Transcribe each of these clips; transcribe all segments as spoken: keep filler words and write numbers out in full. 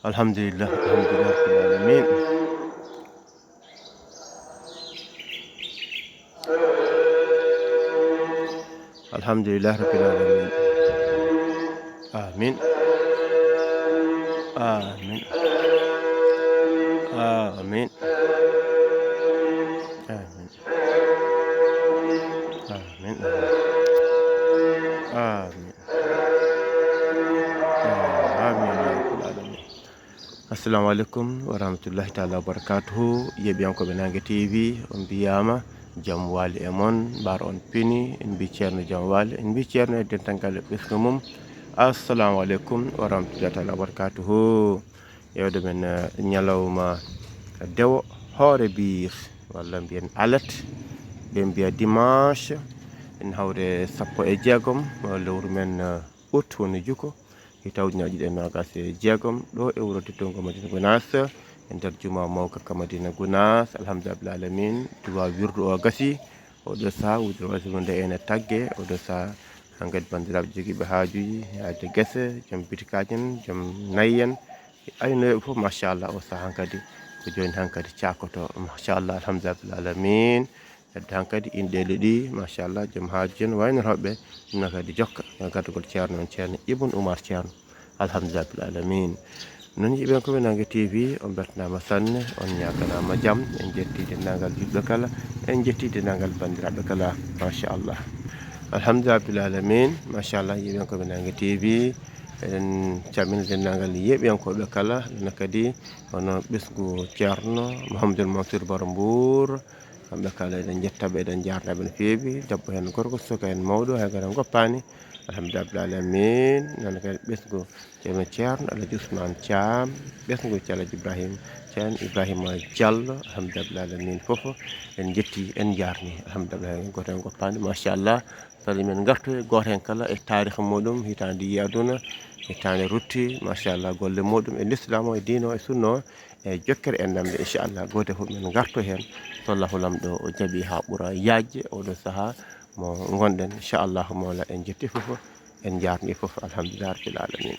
Alhamdulillah, alhamdulillah rabbil alamin. Alhamdulillah rabbil alamin. Amin. Amin. Amin. Amin. Amin. Amin. Amin. Amin. Ya rabbal alamin. Assalamu alaikum wa rahmatullahi ta'ala wa barakatuhu. Yeeɓiyankooɓe Nange T V, on mbiyaama jam waali e mon, mbar on pini, en mbi ceerno jam waali, en mbi ceerno e dental ngal ɓesngu mum. Assalamu alaikum wa rahmatullahi ta'ala wa barakatuhu. Yewde men, eh, ñalawma dewo hoore biir, walla mbiyen alet, ɓe mbiya dimanche, en hawre sappo e jeegom, eh, lewru men, eh, août woni juko, hitaande ujunnaji ɗiɗi e noogas e jeegom, ɗo e wuro teddungo Madina Gunaas, e nder juma mawka ka Madina Gunaas. Alhamdulillah alamin, duwa wirdu o gasi, oɗo saha wudere wasi mo nde ene tagge, oɗo saha hankadi banndiraaɓe jogiiɓe haajuji, yaade gese, joom bitikaaji en, joom nayi en, aynoyooɓe fof, machallah, o saha hankadi ko jooni hankadi caakoto, machallah, alhamdulillah alamin. Hedde hankadi inɗe leɗi, machallah, joom haajuji en, wayno rewɓe, ɗum kadi jokka, e gardagol ceerno men, ceerno Ibn Umar Ceerno. Alhamdulillah rabbil alamin. Noon, yiɓen ko ɓe Nange T V, on mbeltanaama sanne, on ñaaganaama jam, en njetti denndaangal juulɓe kala, en njetti denndaangal banndiraaɓe kala, machallah. Alhamdulillah rabbil alamin, machallah, yiɓen ko ɓe Nange T V, eɗen calmina denndaangal yeeɓiyankooɓe kala, ɗum kadi hono ɓesngu ceerno Mouhamadoul Mansour Baro Mbour, kamɓe kala eɗen njettaɓe, eɗen njaarnaɓe no feewi, debbo heen, gorko, suka heen, mawɗo, hay gooto ngoppaani. Alhamdulillah rabbil alamin. Noon kadi ɓesngu ceerno, ceerno Alhaji Ousmane Thiam, ɓesngu ceerno Alhaji Ibrahima, ceerno Ibrahima Diallo. Alhamdulillah rabbil alamin, fof en njetti, en njaarni. Alhamdulillah, hay gooto ngoppaani, machallah. Fali men ngartoye, gooto heen kala e taarikh muɗum, hitaande yii aduna, hitaande rutti, machallah, golle muɗum e lislaam o, e diine o, e sunna o, e jokkere e namde, inchallah, gooto fof men ngarto heen, so Allahu Laamɗo o jaɓi haa ɓura yaajde oɗo saha mo ngonɗen, inchallah, mawla en njetti fof, en njaarni fof, alhamdulillah rabbil alamin.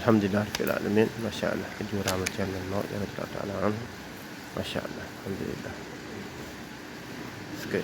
Alhamdulillah rabbil alamin, machallah, a juuraama ceerno men mawɗo, radiyallahu taala anhu. Machallah, alhamdulillah. Est-ce que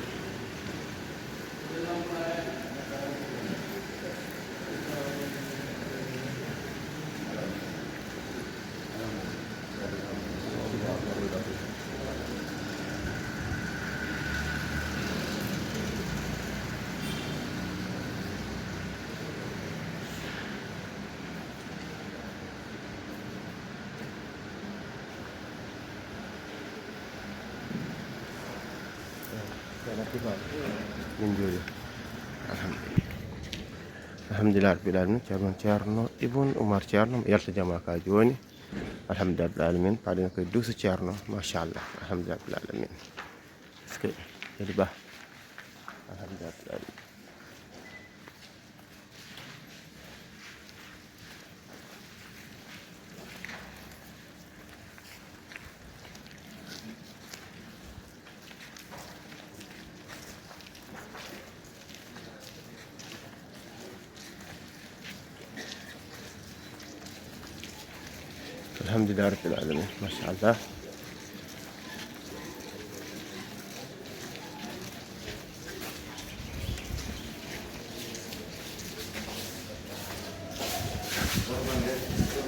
Min njuuri. Alhamdulillah. Alhamdulillah rabbil alamin. Ceerno, ceerno Ibn Umar ceerno, mi yalta jama ka jooni. Alhamdulillah rabbil alamin. Paɗen koye duuso ceerno. Machallah. Alhamdulillah rabbil alamin. Est-ce que Yadi Ba? Alhamdulillah rabbil alamin. Alhamdulillah rabbil alamin. Machallah.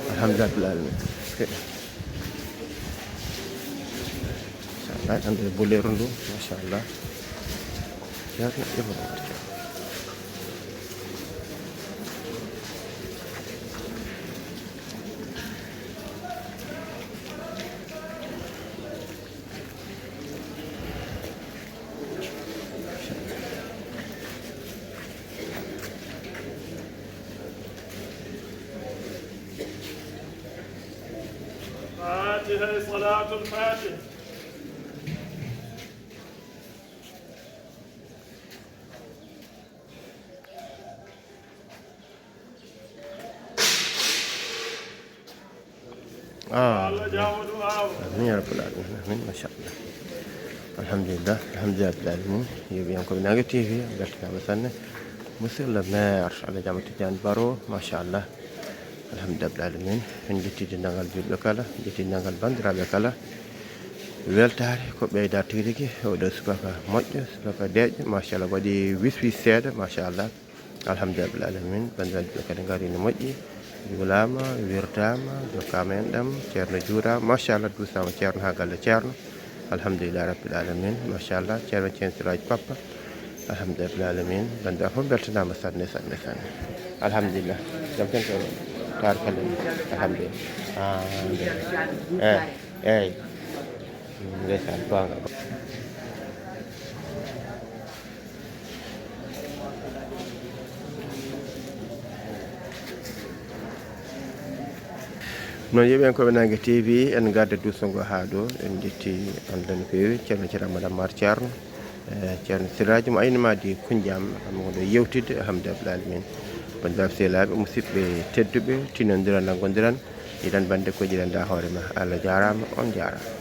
Alhamdulillah rabbil alamin. Machallah, ande bolero ndu, machallah. Ceerno Ibrahima. Fatiha, salatul Fatiha. Ah, amin ya rabbal alamin. Amin, machallah. Alhamdulillah, alhamdulillah rabbil alamin. Yeeɓiyankooɓe Naange T V, a weltanaama sanne. Monsieur le maire Alaji Amadou Tidiane Baro, machallah. Alhamdulillah rabbil alamin. En njetti denndaangal juulɓe kala, njetti denndaangal banndiraaɓe kala. Weltaare ko ɓeyda tigi rigi, oɗo subaka moƴƴo, subaka deƴƴo, machallah, waɗi wis wis seeɗa, machallah. Alhamdulillah rabbil alamin, banndiraaɓe kadi ngari no moƴƴi, juulaama, wirdaama, jokkaama enɗam, ceerno juuraama, machallah, duusaama ceerno haa galle ceerno. Alhamdulillah rabbil alamin, machallah, ceerno Ceen Siraaji Pappa. Alhamdulillah alamin. Banda fof beltanama sanne sanne sanne. Alhamdulillah. Jam tan to. Tar kala. Alhamdulillah. Ah, eyi, eyi. Ndeysaan, goonga. Noon, yeɓen koɓe Nange T V, en ngadda duuso ngo haa ɗo. En njetti on ɗon feewi, Ceerno Ceerno Amadou Amar Ceerno, eh, Ceerno Siraaji mo Aynimadi Kunjam, mo ɗo yewtidde, alhamdulillah alamin. Banndiraaɓe sehilaaɓe, musidɓe tedduɓe, tinondiran, nanngondiran, iɗan bannde ko jiɗanɗa hoore ma. Allah jaaraama, on jaaraama.